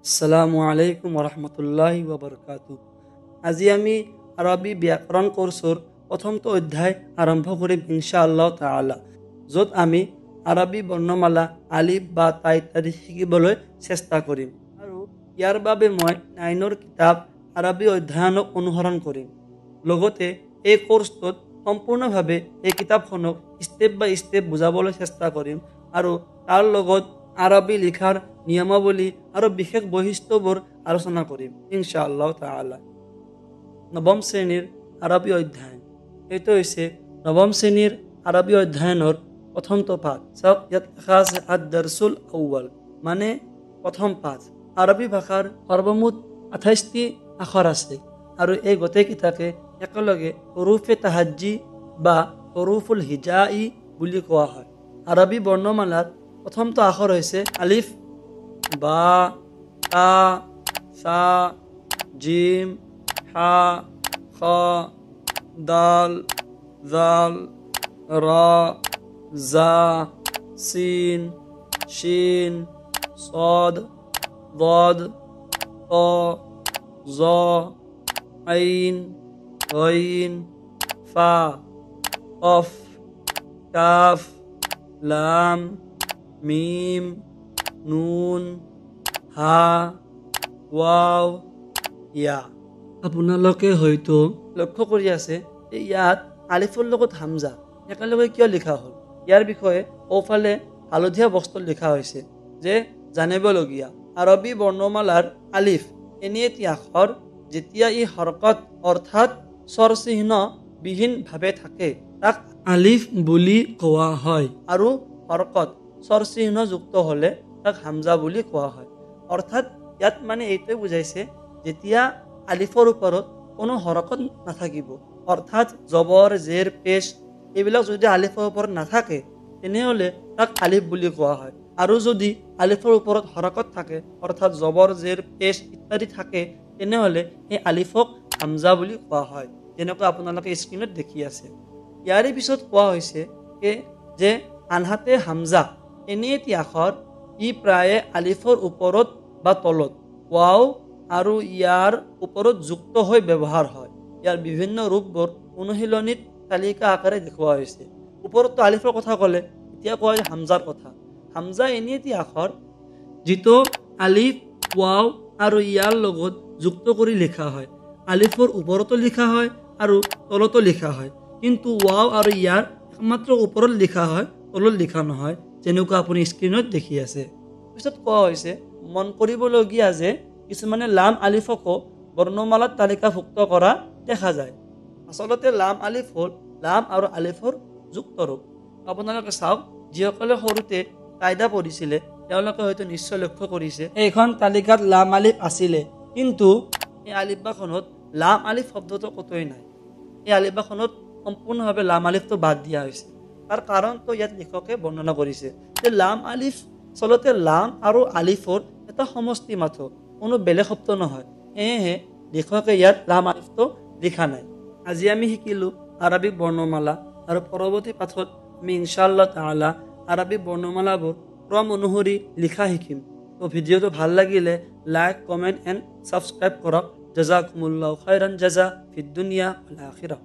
আসসালামু আলাইকুম ৰহমতুল্লাহি ৱবৰকাতু। আজি আমি আৰবী ব্যাকৰণ কোৰ্চৰ প্ৰথমটো অধ্যায় আৰম্ভ কৰিম ইনশাআল্লাহ তাআলা, য'ত আমি আৰবী বৰ্ণমালা আলিফ বা তা ইত্যাদি শিকিবলৈ চেষ্টা কৰিম। আৰু ইয়াৰ বাবে মই নাইনৰ কিতাপ আৰবী অধ্যয়নক অনুসৰণ কৰিম। লগতে এই কোৰ্চটোত সম্পূৰ্ণভাৱে এই কিতাপখনক ষ্টেপ বাই ষ্টেপ বুজাবলৈ চেষ্টা কৰিম আৰু তাৰ লগত আৰবী লিখাৰ নিয়মাৱলী আৰু বিশেষ বৈশিষ্ট্যবোৰ আলোচনা কৰিম ইনশাআল্লাহ তাআলা। নৱম শ্ৰেণীৰ আৰবী অধ্যয়ন, এইটো হৈছে নৱম শ্ৰেণীৰ আৰবী অধ্যয়নৰ প্ৰথমটো পাঠ। চাওক, ইয়াত লিখা আছে আদ-দৰছুল আউৱাল, মানে প্ৰথম পাঠ। আৰবী ভাষাৰ সৰ্বমুঠ 28টি আখৰ আছে আৰু এই গোটেইকেইটাকে একেলগে হৰুফে তাহাজ্জি বা হৰুফুল হিজাই বুলি কোৱা হয়। আৰবী বৰ্ণমালাৰ প্ৰথমটো আখৰ হৈছে আলিফ, বা, তা, সা, জিম, হা, খ, দাল, জাল, ৰ, জা, চিন, শিন, ছদ, দদ, ত, জ, আইন, গইন, ফা, কফ, কাফ, লাম, মিম, নুন, হা, ৱাও, ইয়া। আপোনালোকে হয়তো লক্ষ্য কৰি আছে যে ইয়াত আলিফৰ লগত হামজা একেলগে কিয় লিখা হ'ল। ইয়াৰ বিষয়ে সোঁফালে হালধীয়া বস্তুত লিখা হৈছে যে জানিবলগীয়া আৰবী বৰ্ণমালাৰ আলিফ এনে এটি আখৰ যেতিয়া ই হৰকত অৰ্থাৎ স্বৰচিহ্নবিহীনভাৱে থাকে তাক আলিফ বুলি কোৱা হয়, আৰু হৰকত স্বৰচিহ্নযুক্ত হ'লে তাক হামজা বুলি কোৱা হয়। অৰ্থাৎ ইয়াত মানে এইটোৱে বুজাইছে যেতিয়া আলিফৰ ওপৰত কোনো হৰকত নাথাকিব, অৰ্থাৎ জবৰ, জেৰ, পেশ এইবিলাক যদি আলিফৰ ওপৰত নাথাকে তেনেহ'লে তাক আলিফ বুলি কোৱা হয়। আৰু যদি আলিফৰ ওপৰত হৰকত থাকে অৰ্থাৎ জবৰ, জেৰ, পেশ ইত্যাদি থাকে তেনেহ'লে সেই আলিফক হামজা বুলি কোৱা হয়, যেনেকৈ আপোনালোকে স্ক্ৰীণত দেখি আছে। ইয়াৰে পিছত কোৱা হৈছে যে আনহাতে হামজা এনে এটি আখৰ ই প্ৰায়ে আলিফৰ ওপৰত বা তলত ৱাও আৰু ইয়াৰ ওপৰত যুক্ত হৈ ব্যৱহাৰ হয়। ইয়াৰ বিভিন্ন ৰূপবোৰ অনুশীলনীত তালিকা আকাৰে দেখুওৱা হৈছে। ওপৰততো আলিফৰ কথা ক'লে, এতিয়া কোৱা হৈছে হামজাৰ কথা। হামজা এনে এটি আখৰ যিটো আলিফ, ৱাও আৰু ইয়াৰ লগত যুক্ত কৰি লিখা হয়। আলিফৰ ওপৰতো লিখা হয় আৰু তলতো লিখা হয়, কিন্তু ৱাও আৰু ইয়াৰ একমাত্ৰ ওপৰত লিখা হয়, তলত লিখা নহয়, যেনেকুৱা আপুনি স্ক্ৰীণত দেখি আছে। পিছত কোৱা হৈছে মন কৰিবলগীয়া যে কিছুমানে লাম আলিফকো বৰ্ণমালাত তালিকাভুক্ত কৰা দেখা যায়। আচলতে লাম আলিফ হ'ল লাম আৰু আলিফৰ যুক্ত ৰূপ। আপোনালোকে চাওক, যিসকলে সৰুতে কায়দা পঢ়িছিলে তেওঁলোকে হয়তো নিশ্চয় লক্ষ্য কৰিছে এইখন তালিকাত লাম আলিফ আছিলে, কিন্তু এই আলিফবাখনত লাম আলিফ শব্দটো ক'তোৱেই নাই। এই আলিফবাখনত সম্পূৰ্ণভাৱে লাম আলিফটো বাদ দিয়া হৈছে। তাৰ কাৰণটো ইয়াত লিখকে বৰ্ণনা কৰিছে যে লাম আলিফ আচলতে লাম আৰু আলিফৰ এটা সমষ্টি মাথো, কোনো বেলেগ শব্দ নহয়। সেয়েহে লিখকে ইয়াত লাম আলিফটো লিখা নাই। আজি আমি শিকিলোঁ আৰবিক বৰ্ণমালা আৰু পৰৱৰ্তী পাঠত আমি ইনশাআল্লাহ তাআলা আৰবী বৰ্ণমালাবোৰ ক্ৰম অনুসৰি লিখা শিকিম। তো ভিডিঅ'টো ভাল লাগিলে লাইক, কমেণ্ট এণ্ড ছাবস্ক্ৰাইব কৰক। জাজাকুমুল্লাহু খাইৰান জাজা ফিদ দুনিয়া ৱাল আখিৰা।